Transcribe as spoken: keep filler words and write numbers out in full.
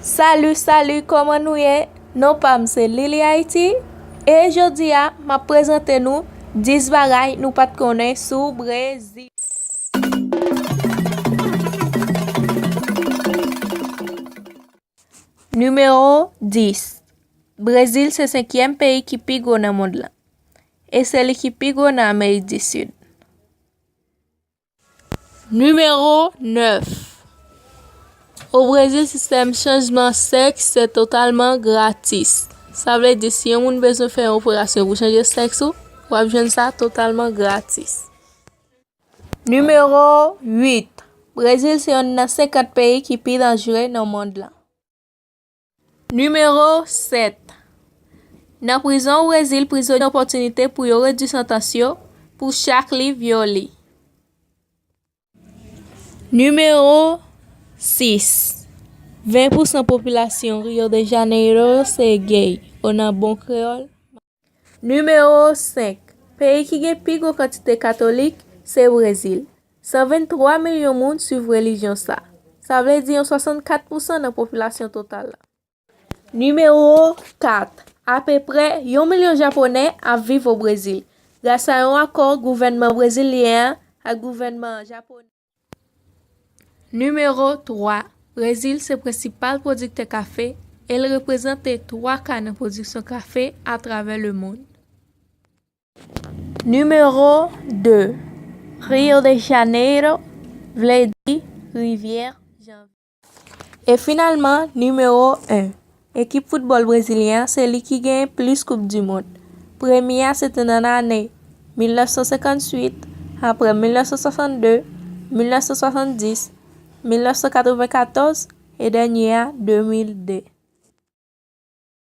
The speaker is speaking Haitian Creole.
Salut, salut, kòman nou ye? Non pa m se Lili Haiti, e jodi a m ap prezante nou dis bagay nou pa t konnen sou Brezil. Nimewo dis. Brezil se senkyèm peyi ki pi gwo nan mond lan, e se li ki pi gwo nan Amerik di Sid. Nimewo nèf. O Brezil, sistèm chanjman sèks se totalman gratis. Sa vle di, si yon moun bezwen fè yon operasyon pou chanje sèks ou, w ap jwenn sa totalman gratis. Nimewo uit. Brezil se yonn nan senkant peyi ki pi danjere nan mond lan. Nimewo sèt. Nan prizon o Brezil, prizonye gen opòtinite pou yo redui santans yo pou chak liv yo li. Nimewo sis. Ven pousan popilasyon Rio de Janeiro se gay, o nan bon kreyòl. Nimewo senk. Peyi ki gen pi gwo kantite katolik se Brezil. San venntwa milyon moun swiv relijyon sa. Sa vle di yon swasannkat pousan nan popilasyon total la. Nimewo kat. Apeprè yon milyon Japonè ap viv o Brezil, gras a yon akò gouvènman brezilyen an ak gouvènman japonè. Nimewo twa. Brezil se prensipal pwodiktè kafe e l reprezante twa ka nan pwodiksyon kafe atravè lemonn. Nimewo de. Rio de Janeiro vle di rivyè janvye. E finalman, nimewo en. Ekip foutbòl brezilyen an se li ki genyen plis koup di mond. Premye a se te nan ane mil nèf san senkantuit, apre mil nèf san swasannde, mil nèf san swasanndis, mil nèf san katrevenkatòz e dènye a de mil de.